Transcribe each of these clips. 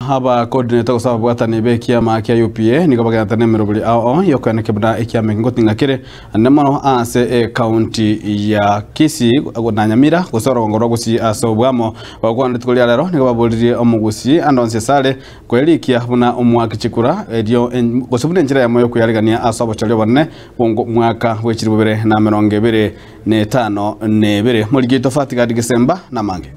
Abacoordinator gose ababwatani b'ekiama kia UPA nigo bagenderete nemeroberi ao y'okoenekia buna ekiama eke ngoting'a kere ande mono ase ecounty ya Kisii na Nyamira gose orogongo rwa Gusii ase obwamo. Bagokwana rituko ria rero nigo baboririe omogusii ande onsi ase are koerikia buna omwaki chikura erio gose buna enchera eyemo y'okoyarigania ase obochori obonene bw'omwaka bw'echiribu 2022. Moriki oito Fatgard Gesemba namange.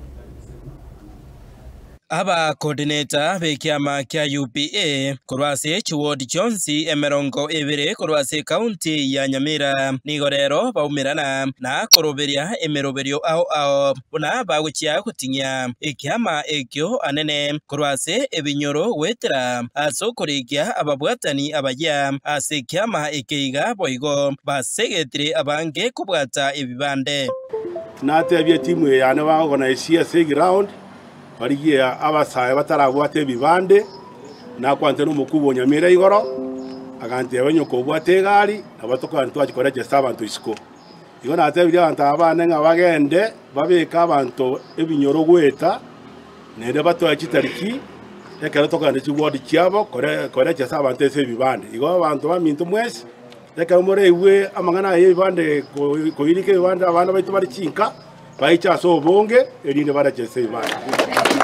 Abacoordinator b'ekiama kia UPA korwa ase chiward chionsi 20 korwa ase ecounty ya Nyamira nigo rero baumerana na koroberia emeroberio ao ao buna bagochia goting'ia ekiama ekio anene korwa ase ebinyoro goetera ase okorigia ababwatani abayia ase ekiama eke iga boigo basegetire abange kobwata ebibande. Natebie etimu eye yane baorganisie ase eground, barigie abasae batarabwate ebibande, nakwanete nomokubwa o Nyamira igoro, agantebia onye kobwate egari, nabo tokogenda twachia koregister abanto isiko. Igo natebirie abanto aba bane ng'a bagende babeke abanto ebinyoro goeta, naende batoe chitariki, ekero tokogenda chiward chiabo kore koregister abanto ase ebibande. Igo abanto baminto mwensi, ekero moraigwe amang'ana aya y'ebibande koirika ebibande abana baito bare chinka, Baiche ase obonge, erinde barache ase ebibande.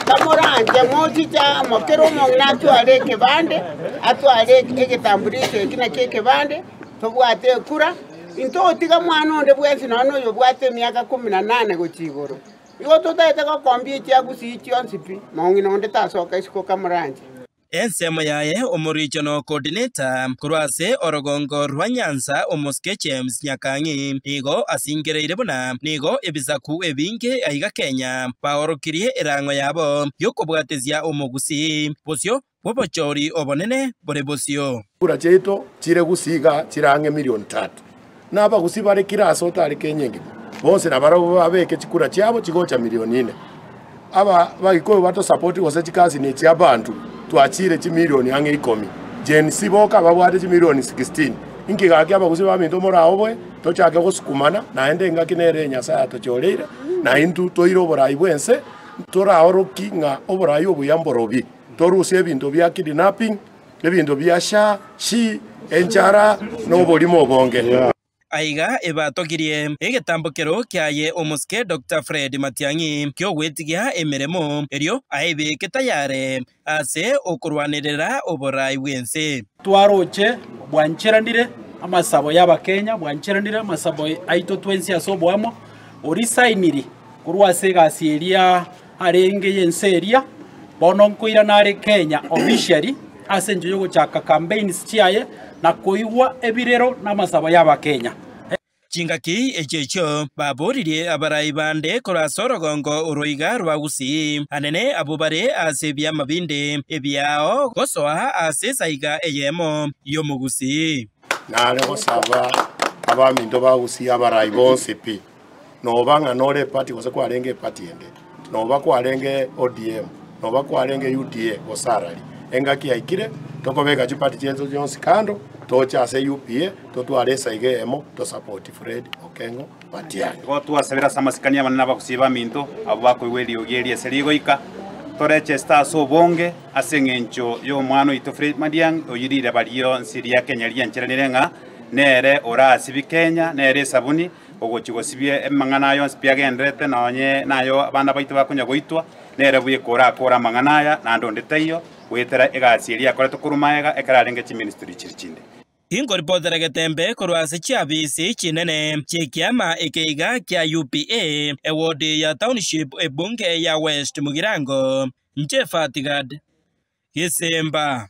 Tamoranche mochiche amo, kera omong'ina atware ekebande, atware egetambulisho eki nakio ekebande, tobwate ekura, intotiga mwana onde bwensi nonya na oyobwate emiaka kumi na nane gochia igoro. Igo totaete gokombia echiagusii chionsi pi, mong'ina onde tasoka isiko kamoranche. Ensemo yaye omorichono coordinator korwa ase orogongo rwa Nyanza Omosike James Nyakang'i nigo asingereire buna nigo ebisaku ebinge aiga Kenya baorokirie erang'o yabo y'okobwatisia omogusii bosio bw'obochori obonene bore bosio. Chikura chiaito chire gusii iga chire ang'e milioni tatu, na abagusii bare kera ase otare Kenya engima, bonsi nabarabwo babeke chikura chiabo chigocha milioni ine. Aba Bagikuyu batosapoti gose chikasini echi abanto twachire chimilioni ang'e ikomi. Gen Z boka babwate chimilioni 16. Inki gaki abagusii baminto moraoboe tochake gosukumana naende engaki nere Nyasae atochoreire na intwe toire oborai bwense toraoroki ng'a oborai obuya mborobi. Torusie ebinto bia kidnapping, ebinto bia sha, shi, enchara na oborimo obonge. Aiga ebatogirie egetambokero kiaye omosike Doctor Fred Matiang'i ki'ogwetigia emeremo erio aebeke tayare ase okorwanerera oborai bw'ense. Twaroche bwancheranire amasabo y'Abakenya, bwancheranire amasabo aito twensi ase oboamo, orisainiri korwa ase egasi eria arenge y'ense eria, bono nkoirana are Kenya officially ase enchera y'ogochaka campaigns chiaye na koigwa ebirero na amasabo y'Abakenya. Chingaki echio echio baboririe abarai bande korwa ase orogongo oroiga rwa Gusii, anene abwo bare ase ebiama binde ebiao gosoa ase esaiga eyemo y'omogusii. Nare gosaba abaminto ba Gusii abarai bonsi pi, Noba ng'a nore eparty gose kwarenge eparty ende, noba kwarenge ODM, noba kwarenge UDA gose arari, engaki yaikire tokobeka chiparty chiaito chionsi kando, toche ase UPA totware esaiga eyemo to support Fred Okengo Matiang'i. Igo twasabire ase amasikani amanene abagusii baminto, abwo bakoigwa eriogi eri ase rigoika, torecheste ase obonge ase eng'encho y'omwana oito Fred Matiang'i, oyio riraba rionsi ria Kenya riancheranire ng'a nere orasibie Kenya, nere esabuni, Ogochia gosibia amang'ana aya onsi pi agendererete, nonye nayo abana baito bakonya goitwa, nere bweka orakore amang'ana aya, naende onde taiyo, goetera egasi eria akorete korwa magega ekero arenge chiministry chiria chinde. Inkoripotera getembe korwa ase chiabisi chinene chi'ekiama eke iga kia UPA, eward ya Township ebunge ya West Mugirango, Nche Fatigad, Gesemba.